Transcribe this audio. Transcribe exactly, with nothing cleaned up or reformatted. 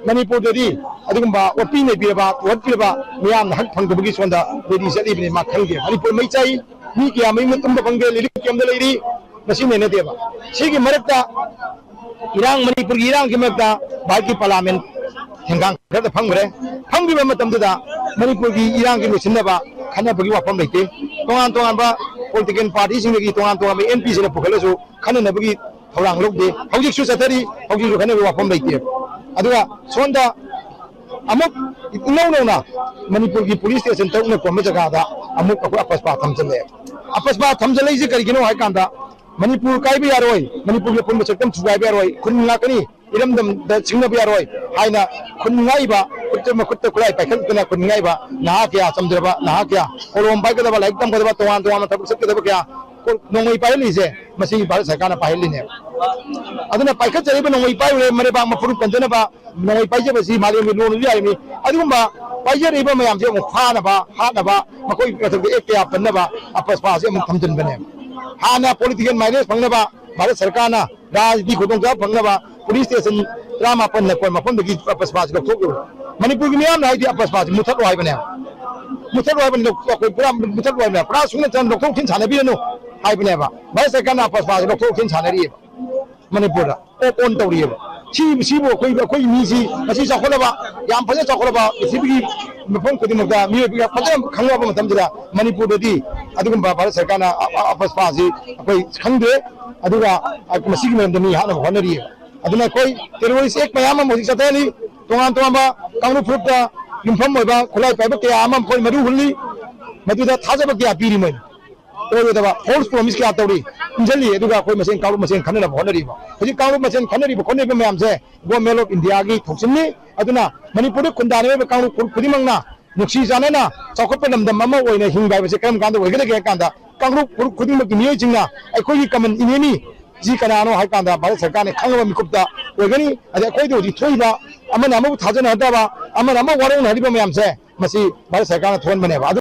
ꯃꯅꯤꯄꯨꯔꯗꯗꯤ ꯑꯗꯨꯒꯨꯝꯕ ꯑꯣꯠꯄꯤ ꯅꯩꯕꯤꯔꯕ, ꯇꯨꯍꯠꯄꯤꯔꯕ, ꯃꯤꯌꯥꯝꯅ ꯍꯛ ꯐꯪꯗꯕꯒꯤ ꯁꯣꯝꯗ ꯔꯦꯂꯤ ꯆꯠꯂꯤꯕꯅꯤ꯫ ꯃꯥ ꯈꯪꯗꯦ꯫ ꯃꯅꯤꯄꯨꯔ ꯃꯩ ꯆꯥꯏ, ꯃꯤ ꯀꯌꯥ ꯃꯌꯨꯝꯗ ꯇꯨꯝꯕ ꯐꯪꯗꯦ, ꯂꯤꯂꯤꯞ ꯀꯦꯝꯗ ꯂꯩꯔꯤ꯫ ꯃꯁꯤ ꯅꯩꯅꯗꯦꯕ꯫ ꯁꯤꯒꯤ ꯃꯔꯛꯇ ꯏꯔꯥꯡ, ꯃꯅꯤꯄꯨꯔꯒꯤ ꯏꯔꯥꯡꯒꯤ ꯃꯔꯛꯇ ꯚꯥꯔꯠꯀꯤ ꯄꯥꯔꯂꯥꯃꯦꯟ ꯍꯦꯟꯒꯥꯡ ꯈꯔꯗ ꯐꯝꯈ꯭ꯔꯦ꯫ ꯐꯝꯈꯤꯕ ꯃꯇꯝꯗꯨꯗ ꯃꯅꯤꯄꯨꯔꯒꯤ ꯏꯔꯥꯡꯒꯤ ꯂꯣꯏꯁꯤꯟꯅꯕ ꯈꯟꯅꯕꯒꯤ ꯋꯥꯐꯝ ꯂꯩꯇꯦ꯫ ꯇꯣꯉꯥꯟ ꯇꯣꯉꯥꯟꯕ ꯄꯣꯂꯤꯇꯤꯀꯦꯜ ꯄꯥꯔꯇꯤꯁꯤꯡꯗꯒꯤ ꯇꯣꯉꯥꯟ ꯇꯣꯉꯥꯟꯕ ꯑꯦꯝ ꯄꯤꯁꯤꯡꯅ ꯄꯨꯈꯠꯂꯁꯨ ꯈꯟꯅꯅꯕꯒꯤ ꯊꯧꯔꯥꯡ ꯂꯧꯗꯦ꯫ ꯍꯧꯖꯤꯛꯁꯨ ꯆꯠꯊꯔꯤ, ꯍꯧꯖꯤꯛꯁꯨ ꯈꯟꯅꯕꯒꯤ ꯋꯥꯐꯝ ꯂꯩꯇꯦ꯫ ꯑꯗꯨꯒ ꯁꯣꯝꯗ ꯑꯃꯨꯛ ꯏꯅꯧ ꯅꯧꯅ ꯃꯅꯤꯄꯨꯔꯒꯤ ꯄꯨꯂꯤꯁ ꯁ꯭ꯇꯦꯁꯟ ꯇꯔꯨꯛꯅ ꯀꯣꯟꯕ ꯖꯒꯥꯗ ꯑꯃꯨꯛ ꯑꯩꯈꯣꯏ ꯑꯄꯁꯄꯥ ꯊꯝꯖꯤꯜꯂꯛꯑꯦ꯫ ꯑꯄꯁꯄꯥ ꯊꯝꯖꯤꯜꯂꯛꯏꯁꯦ ꯀꯔꯤꯒꯤꯅꯣ ꯍꯥꯏ ꯀꯥꯟꯗ, ꯃꯅꯤꯄꯨꯔ ꯀꯥꯏꯕ ꯌꯥꯔꯣꯏ, ꯃꯅꯤꯄꯨꯔꯒꯤ ꯑꯄꯨꯟꯕ ꯁꯛꯇꯝ ꯊꯨꯒꯥꯏꯕ ꯌꯥꯔꯣꯏ, ꯈꯨꯟ ꯉꯥꯛꯀꯅꯤ, ꯏꯔꯝꯗꯝꯗ ꯆꯤꯡꯅꯕ ꯌꯥꯔꯣꯏ ꯍꯥꯏꯅ ꯈꯨꯟ ꯉꯥꯛꯏꯕ, ꯈꯨꯠꯇ ꯃꯈꯨꯠꯇ ꯈꯨꯠꯂꯥꯏ ꯄꯥꯏꯈꯠꯇꯅ ꯈꯨꯟ ꯉꯥꯛꯏꯕ ꯅꯍꯥ ꯀꯌꯥ, ꯆꯝꯖꯔꯕ ꯅꯍꯥ ꯀꯌꯥ, ꯀꯣꯂꯣꯝ ꯄꯥꯏꯒꯗꯕ, ꯂꯥꯏꯔꯤꯛ ꯇꯝꯒꯗꯕ, ꯇꯣꯉꯥꯟ ꯇꯣꯉꯥꯟꯕ ꯊꯕꯛ ꯆꯠꯀꯗꯕ ꯀꯌꯥ ꯀꯣ-, ꯅꯣꯡꯃꯩ ꯄꯥꯏꯍꯜꯂꯤꯁꯦ ꯃꯁꯤ ꯚꯥꯔꯠ ꯁꯔꯀꯥꯔꯅ ꯄꯥꯏꯍꯜꯂꯤꯅꯦꯕ꯫ ꯑꯗꯨꯅ ꯄꯥꯏꯈꯠꯆꯔꯤꯕ ꯅꯣꯡꯃꯩ ꯄꯥꯏꯔꯨꯔꯦ, ꯃꯔꯩꯕꯥꯛ ꯃꯐꯨꯔꯨꯞ ꯀꯟꯖꯅꯕ ꯅꯣꯡꯃꯩ ꯄꯥꯏꯖꯕꯁꯤ ꯃꯥꯂꯦꯝꯒꯤ ꯂꯣꯟꯗꯁꯨ ꯌꯥꯔꯤꯕꯅꯤ꯫ ꯑꯗꯨꯒꯨꯝꯕ ꯄꯥꯏꯖꯔꯛꯏꯕ ꯃꯌꯥꯝꯁꯦ ꯑꯃꯨꯛ ꯐꯥꯅꯕ, ꯍꯥꯠꯅꯕ, ꯃꯈꯣꯏ ꯃꯊꯛꯇ ꯑꯦꯛ ꯀꯌꯥ ꯄꯟꯅꯕ ꯑꯄꯁꯄꯥꯁꯦ ꯑꯃꯨꯛ ꯊꯝꯖꯤꯟꯕꯅꯦꯕ꯫ ꯍꯥꯟꯅ ꯄꯣꯂꯤꯇꯤꯀꯦꯜ ꯃꯥꯏꯂꯦꯖ ꯐꯪꯅꯕ ꯚꯥꯔꯠ ꯁꯔꯀꯥꯔꯅ ꯔꯥꯖꯅꯤꯇꯤ ꯈꯨꯗꯣꯡꯆꯥꯕ ꯐꯪꯅꯕ ꯄꯨꯂꯤꯁ ꯁ꯭ꯇꯦꯁꯟ ꯇꯔꯥꯃꯥꯄꯟ ꯅꯀꯣꯟ ꯃꯐꯝꯗꯒꯤ ꯑꯄꯁꯄꯥꯁꯤ ꯂꯧꯊꯣꯛꯂꯨꯕ꯫ ꯃꯅꯤꯄꯨꯔꯒꯤ ꯃꯤꯌꯥꯝꯅ ꯍꯥꯏꯗꯤ ꯑꯄꯁꯄꯥꯁꯤ ꯃꯨꯊꯠꯂꯣ ꯍꯥꯏꯕꯅꯦꯕ꯫ ꯃꯨꯊꯠꯂꯣ ꯍꯥꯏꯕꯅꯤ, ꯂꯧ-, ꯑꯩꯈꯣꯏ ꯄꯨꯔꯥ ꯃꯨꯊꯠꯂꯣ ꯍꯥꯏꯕꯅꯦꯕ꯫ ꯄꯨꯔꯥ ꯁꯨꯡꯅ ꯆꯟ ꯂꯧꯊꯣꯛ ꯊꯤꯟ ꯁꯥꯟꯅꯕꯤꯔꯅꯨ ꯍꯥꯏꯕꯅꯦꯕ꯫ ꯚꯥꯔꯠ ꯁꯔꯀꯥꯔꯅ ꯑꯄꯁꯄꯥꯁꯤ ꯂꯧꯊꯣꯛ ꯊꯤꯟ ꯁꯥꯟꯅꯔꯤꯑꯕ꯫ ꯃꯅꯤꯄꯨꯔꯗ ꯑꯣꯞ ꯑꯣꯟ ꯇꯧꯔꯤꯑꯕ꯫ ꯁꯤ, ꯁꯤꯕꯨ ꯑꯩꯈꯣꯏ, ꯑꯩꯈꯣꯏ ꯃꯤꯁꯤ ꯉꯁꯤ ꯆꯥꯎꯈꯠꯂꯕ, ꯌꯥꯝ ꯐꯖꯅ ꯆꯥꯎꯈꯠꯂꯕ, ꯄ꯭ꯔꯤꯊꯤꯕꯤꯒꯤ ꯃꯐꯝ ꯈꯨꯗꯤꯡꯃꯛꯇ ꯃꯤꯑꯣꯏꯕꯒꯤ ꯐꯖꯅ ꯈꯪꯅꯕ ꯃꯇꯝꯁꯤꯗ ꯃꯅꯤꯄꯨꯔꯗꯗꯤ ꯑꯗꯨꯒꯨꯝꯕ ꯚꯥꯔꯠ ꯁꯔꯀꯥꯔꯅ ꯑ-, ꯑ-, ꯑꯄꯁꯄꯥꯁꯤ ꯑꯩꯈꯣꯏ ꯈꯪꯗ꯭ꯔꯦ꯫ ꯑꯗꯨꯒ, ꯑ, ꯃꯁꯤꯒꯤ ꯃꯔꯝꯗ ꯃꯤ ꯍꯥꯠꯅꯕ ꯍꯣꯠꯅꯔꯤꯑꯕ꯫ ꯑꯗꯨꯅ ꯑꯩꯈꯣꯏ ꯇꯦꯔꯣꯔꯤꯁ ꯑꯦꯛ ꯃꯌꯥꯝ ꯑꯃ ꯍꯧꯖꯤꯛ ꯆꯠꯊꯍꯜꯂꯤ꯫ ꯇꯣꯉꯥꯟ ꯇꯣꯉꯥꯟꯕ ꯀꯥꯡꯂꯨꯞ ꯐꯨꯔꯨꯞꯇ ꯌꯨꯝꯐꯝ ꯑꯣꯏꯕ ꯈꯨꯠꯂꯥꯏ ꯄꯥꯏꯕ ꯀꯌꯥ ꯑꯃ ꯑꯩꯈꯣꯏ ꯃꯔꯨ ꯍꯨꯜꯂꯤ꯫ ꯃꯗꯨꯗ ꯊꯥꯖꯕ ꯀꯌꯥ ꯄꯤꯔꯤ ꯃꯣꯏꯅ꯫ ꯑꯣꯏꯔꯣꯏꯗꯕ ꯐꯣꯜꯁ ꯄ꯭ꯔꯣꯃꯤꯁ ꯀꯌꯥ ꯇꯧꯔꯤ, ꯏꯟꯖꯜꯂꯤ꯫ ꯑꯗꯨꯒ ꯑꯩꯈꯣꯏ ꯃꯁꯦꯟ, ꯀꯥꯡꯂꯨꯞ ꯃꯁꯦꯟ ꯈꯟꯅꯅꯕ ꯍꯣꯠꯅꯔꯤꯕ꯫ ꯍꯧꯖꯤꯛ ꯀꯥꯡꯂꯨꯞ ꯃꯁꯦꯟ ꯈꯟꯅꯔꯤꯕ ꯈꯣꯠꯅꯔꯤꯕ ꯃꯌꯥꯝꯁꯦ ꯒꯣꯃꯦꯟ ꯑꯣꯐ ꯏꯟꯗꯤꯌꯥꯒꯤ ꯊꯧꯁꯤꯜꯅꯤ꯫ ꯑꯗꯨꯅ ꯃꯅꯤꯄꯨꯔꯗ ꯈꯨꯟꯗꯥꯔꯤꯕ ꯀꯥꯡꯂꯨꯞ ꯐꯨꯔꯨꯞ ꯈꯨꯗꯤꯡꯃꯛꯅ ꯅꯨꯡꯁꯤ ꯆꯥꯟꯅꯅ ꯆꯥꯎꯈꯠꯄ ꯂꯝꯗꯝ ꯑꯃ ꯑꯣꯏꯅ ꯍꯤꯡꯕ ꯍꯥꯏꯕꯁꯦ ꯀꯔꯝ ꯀꯥꯟꯗ ꯑꯣꯏꯒꯗꯒꯦ ꯍꯥꯏ ꯀꯥꯟꯗ, ꯀꯥꯡꯂꯨꯞ ꯐꯨꯔꯨꯞ ꯈꯨꯗꯤꯡꯃꯛꯀꯤ ꯃꯤꯑꯣꯏꯁꯤꯡꯅ ꯑꯩꯈꯣꯏꯒꯤ ꯀꯃꯟ ꯏꯅꯦꯃꯤ ꯁꯤ ꯀꯅꯥꯅꯣ ꯍꯥꯏ ꯀꯥꯟꯗ ꯚꯥꯔꯠ ꯁꯔꯀꯥꯔꯅ ꯈꯪꯉꯕ ꯃꯤꯀꯨꯞꯇ ꯑꯣꯏꯒꯅꯤ꯫ ꯑꯗꯩ ꯑꯩꯈꯣꯏꯗ ꯍꯧꯖꯤꯛ ꯊꯣꯛꯏꯕ ꯑꯃꯅ ꯑꯃꯕꯨ ꯊꯥꯖꯅꯗꯕ, ꯑꯃꯅ ꯑꯃ ꯋꯥꯔꯧꯅꯍꯜꯂꯤꯕ ꯃꯌꯥꯝꯁꯦ ꯃꯁꯤ ꯚꯥꯔꯠ ꯁꯔꯀꯥꯔꯅ ꯊꯣꯛꯍꯟꯕꯅꯦꯕ꯫